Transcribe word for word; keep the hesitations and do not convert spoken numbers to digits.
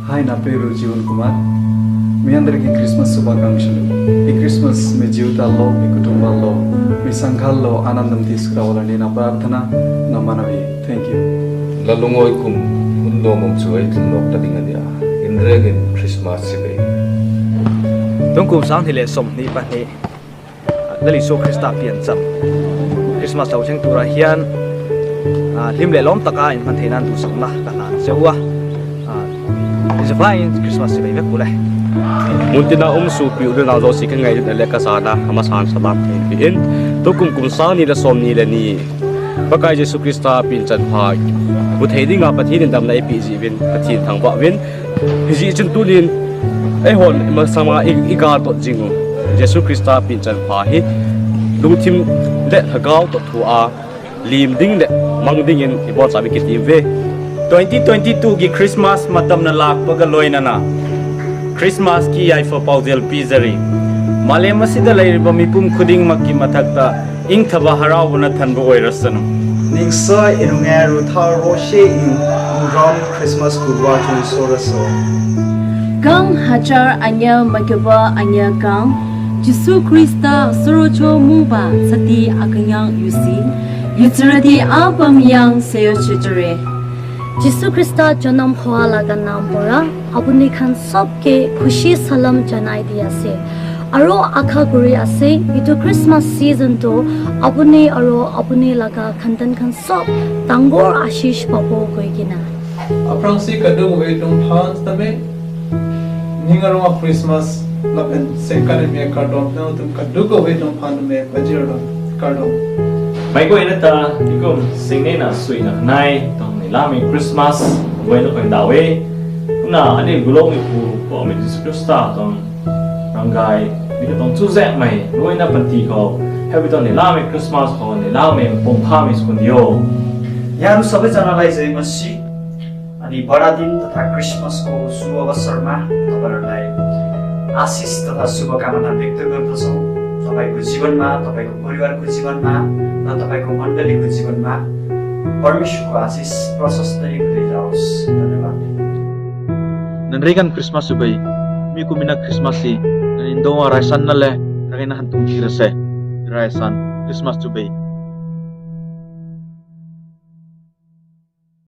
Hai, na apeluru Jiwan Kumar. మీ అందరికీ క్రిస్మస్ శుభాకాంక్షలు. ఈ క్రిస్మస్ మీ జీవితాల్లో, మీ కుటుంబాల్లో, మీ సంఘాల్లో ఆనందం తీసుకురావాలని నా ప్రార్థన, నా మనవి. Thank you. Lalung oi, kum hun do mong chuai tlung nok ta ding ania. Inreng in Christmas sibei. Tum kum sang hile som ni pa ni. Lali so Krista pian cham. Christmas tau cheng tura hian, ah, lim le lom taka in pan thena tu sang la ka lan se wa. Ah, is a fine Christmas si bai vek pule. Muntina um su pi ulu na zo si ka ngai le ka sana ama san salam pi in. Tum kum kum sang ni le som ni le ni. Pakai Jesu Krista pinchan pha. Bu thei ding a Pathen in damna ipi ji vin, Pathen thang ba vin. Hiji chun tunin, eh, hon, ma sama i, i gar tot jingu. Jesu Krista pinchan pha hi, lungthim le lhagao tot thu a, lim ding le mang ding in i bor sa bi kiti ve. Twenty twenty-two ki Christmas matam na lak pagaloi nana. Christmas ki ai fa paujel pi jari. Malem asida lai riba mipum khuding mak ki mathak ta, ingthaba harau bona than bo oi rasanu. Ningsoi inunge ru thar ro she in ron Christmas kurwa chun so raso. Kang hajar anya makeba anya kang, Jisu Krista sorocho muba sati akanyang yusi, yutsirati apam yang seyo chichere. Jisu Krista jonam hoa laga nam pora, apuni khan sob ke khushi salam janai di ase. Aro akha kuri ase, itu Christmas season to, apuni aro apuni laga khantan khan sob, tangor ashish papo koi kina. Aphrangsi kadung ve tung than tame, ning arong a Christmas lapen sengkan eme kardom na utum kaduk ave tong phan me pajir dong kardom. Mai ko ina ta ikum sing ne na sui na nai tong ne lami Christmas ave no pen dawe. Na ani gulong ipu ko me Jisu Krista tong ranggai ni tong chu zek mai. Lo ina panti ko happy tong ne lami Christmas ko ne lami pong pha mi skundio. Yaru sabe jana lai jai masi. Ani baradin tata Christmas ko suba basarma tabar lai asis tata suba kamana bekte berdoso. Tapai ko jiwan ma, tapai ko poribar ko jiwan ma, na tapai ko mandali ko jiwan ma, Parmeshwar ko asis prasas tari ko jaos. Dhanyabad. Nanrikan Christmas subai, mi kumina Christmas si, nan indo raisan nale, ragena hantung kirase, raisan Christmas subai.